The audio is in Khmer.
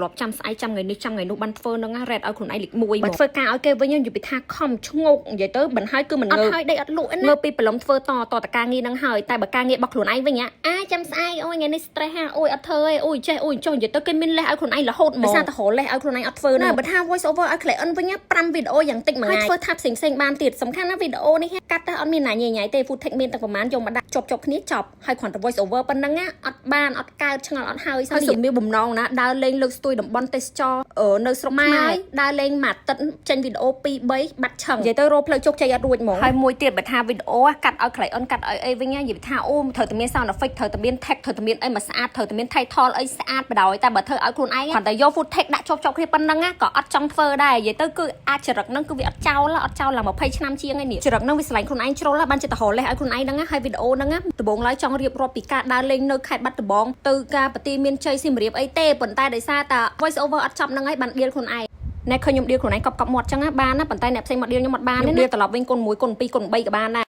លាប់ចាំស្អែកចាំថ្ងៃនេះចាំថ្ងៃនោះបានធ្វើនឹងរ៉េតឲ្យខ្លួនឯងលេខ1បើធ្វើការឲ្យគេវិញនិយាយពីថាខំឈ្ងោកនិយាយទៅមិនហើយគឺមិនងើអត់ហើយដេកអត់លក់ណាងើពីព្រលឹមធ្វើតតតការងារនឹងហើយតែបើការងាររបស់ខ្លួនឯងវិញអាចាំស្អែកអូយថ្ងៃនេះ stress ហាអូយអត់ធ្វើទេអូយចេះអូយចុះនិយាយទៅគេមានលេសឲ្យខ្លួនឯងរហូតហ្មងដោយសារតែរលេសឲ្យខ្លួនឯងអត់ធ្វើណាបើថា voice over ឲ្យ client វិញ5វីដេអូយ៉ាងតិចមួយថ្ងៃហើយធ្វើថាផ្សេងផ្សេងបានទៀតសំខាន់ណាវីដេអូនេះកាត់ទៅអត់មានណាញ៉ៃញ៉ៃទេ footage មានតែប្រហែលយកមកដាក់ជាប់ជាប់គ្នាចប់ហើយគ្រាន់តែ voice over ប៉ុណ្ណឹងអត់បានអត់កើតឆ្ងល់អត់ហើយហើយសម្មានបំណងណាដើរលេងលើកស្ទួយតំបន់ទេសចរនៅស្រុកខ្មែរដើរលេងមួយអាទិត្យចេញវីដេអូ2 3បាត់ឆឹងនិយាយទៅរកផ្លូវជោគជ័យអត់រួចហ្មងហើយមួយទៀតបើថាវីដេអូកាត់ឲ្យ client កាត់ឲ្យអីវិញនិយាយថាអូត្រូវតែមាន sound effect ត្រូវតែមាន text ត្រូវតែមានអីមកស្អាតត្រូវតែមាន title អីស្អាតបដ ாய் តែបើធ្វើឲ្យខ្លួនឯងគ្រាន់តែយក footage ដាក់ជាប់ជាប់គ្នាប៉ុណ្ណឹងក៏អត់ចង់ធ្វើដែរនិយាយទៅគឺអាចចរិតហ្នឹងគឺវាអត់ចោលអត់ចោលឡើង20ឆ្នាំជាងឯនេះចរិតហ្នឹងវាស្រឡាញ់ខ្លួនឯងជ្រុលបានចិត្តទៅរលេះឲ្យខ្លួនឯងហ្នឹងហើយវីដេអូហ្នឹងដំបូងឡើយចង់រៀបរាប់ពីការដើរលេងនៅខេត្តបាត់ដំបងទៅការប្រទីមានជ័យសៀមរាបអីទេប៉ុន្តែដោយសារតែ voice over អត់ចប់ហ្នឹងហើយបានដៀលខ្លួនឯងណែឃើញខ្ញុំដៀលខ្លួនឯងកប់កប់មាត់ចឹងណាបានណាប៉ុន្តែអ្នកផ្សេងមកដៀលខ្ញុំអត់បានទេណាដៀលត្រឡប់វិញគុណ1គុណ2គុណ3ក៏បានដែរ។